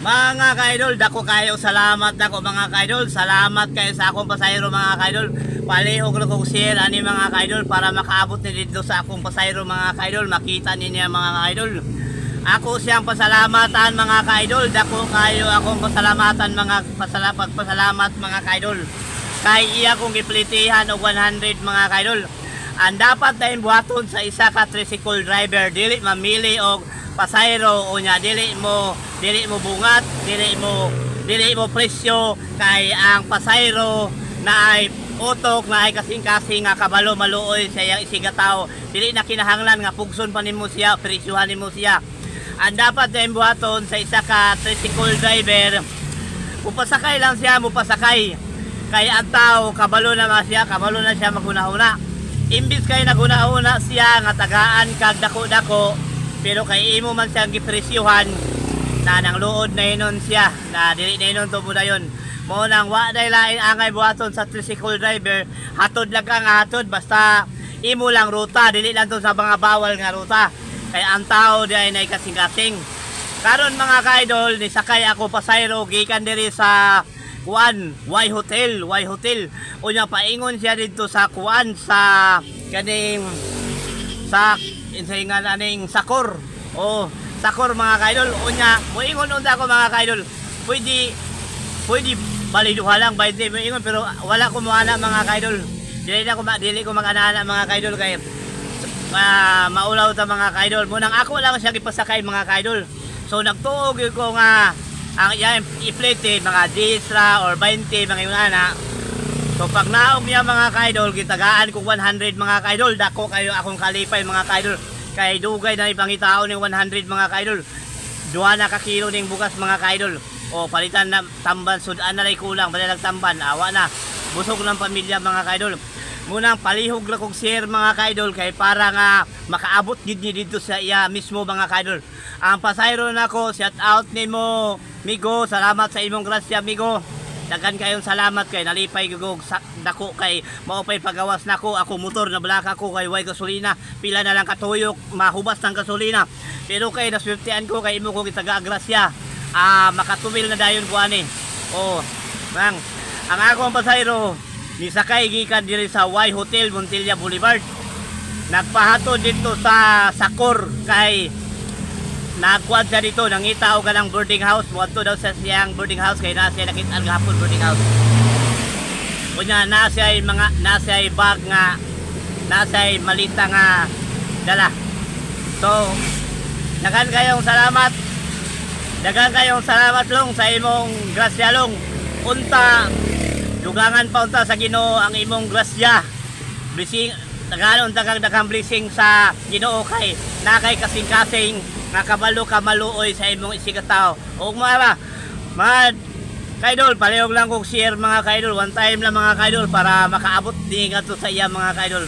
Mga kaidol, dako kayo salamat dako, mga kaidol. Salamat kayo sa akong pasahero, mga kaidol. Palihog ra kog share ani, mga kaidol, para makaabot ni dito sa akong pasahero, mga kaidol. Makita niya, mga kaidol. Ako siyang pasalamatan, mga kaidol. Dako kayo akong pasalamatan, mga pagpasalamat, mga kaidol. Kay iya kong giplitihan og 100, mga kaidol. Ang dapat na buhaton sa isa ka tricycle driver, dili mamili og pasahero o nya dili mo bungat, dili mo presyo kay ang pasahero na ay utok na ay kasing-kasing nga kabalo maluoy sa iyang isigataw. Dili na kinahanglan nga pugson pa nimo siya, presyuhan nimo siya. Ang dapat na buhaton sa isa ka tricycle driver, mupasakay lang siya, mupasakay. Kay ang tao, kabalo na nga siya, kabalo na siya maghuna-huna. Imbis kay naghuna-huna siya nga tagaan kag dako-dako, pero kay imo man siyang gipresyuhan, na nang luod na inon siya, na dili na inon to dayon. Mao nang wa day lain angay buhaton sa tricycle driver, hatod lang ka nga hatod, basta imo lang ruta, dili lang to sa mga bawal nga ruta. Kay ang tao di ay nay kasing-kasing. Karon, mga ka-idol, nisakay ako pasayro gikan diri sa Kuan, Y Hotel, Y Hotel. Unya paingon siya didto sa kuan, sa kaning sa insa nga aning Sakor. Oh, Sakor, mga ka-idol. Unya moingon unta ako, mga ka-idol. Pwede pwede bali duha lang, 20 moingon, pero wala ko moana, mga ka-idol. Dili ko mag-ana mga ka-idol, kay maulaw ta, mga ka-idol. Munang ako lang siya gipasakay, mga ka-idol. So nagtuo gyud ko nga ang iyang iplete mga 10 ra or 20, mga yung ana. So pag naog niya, mga ka-idol, gitagaan ko 100, mga ka-idol. Dako kayo akong kalipay, mga ka-idol. Kay dugay na ipangitaon ng 100, mga ka-idol. 2 na ka kilo ning bugas, mga ka-idol. O palitan na tamban, sudan na lay kulang, bali lang tamban, awa na. Busog ng pamilya, mga ka-idol. Munang palihog ra kog share, mga ka-idol, kay para nga makaabot gid ni dito sa iya mismo, mga ka-idol. Ang pasayro nako, shout out nimo, migo, salamat sa imong grasya, migo. Daghan kayong salamat kay nalipay gugog sa dako kay mao pay pagawas nako ako motor na balaka ko kay way gasolina, pila na lang katuyok mahubas ng gasolina, pero kay naswertean ko kay imo ko gitaga grasya, makatubil na dayon ko ani. Oh, mang ang akong pasayro nisakay gikan diri sa Y Hotel, Montilla Boulevard, nagpahatod dito sa Sakor kay nagkuan siya dito, nangita og kanang boarding house, moadto daw sa siyang boarding house kay naa siya nakit-an gahapon boarding house. Unya naa siya mga naa siya bag nga naa siya malita nga dala. So, daghan kayong salamat. Daghan kayong salamat, long, sa imong grasya, long. Unta dugangan pa unta sa Ginoo ang imong grasya. Blessing, daghan unta kag daghang blessing sa Ginoo kay nakay kasing-kasing nga kabalo ka maluoy sa imong isigataw. Ug mga ba, mga kaidol, palihog lang kog share, mga kaidol, one time lang, mga kaidol, para makaabot ni ngadto sa iya, mga kaidol.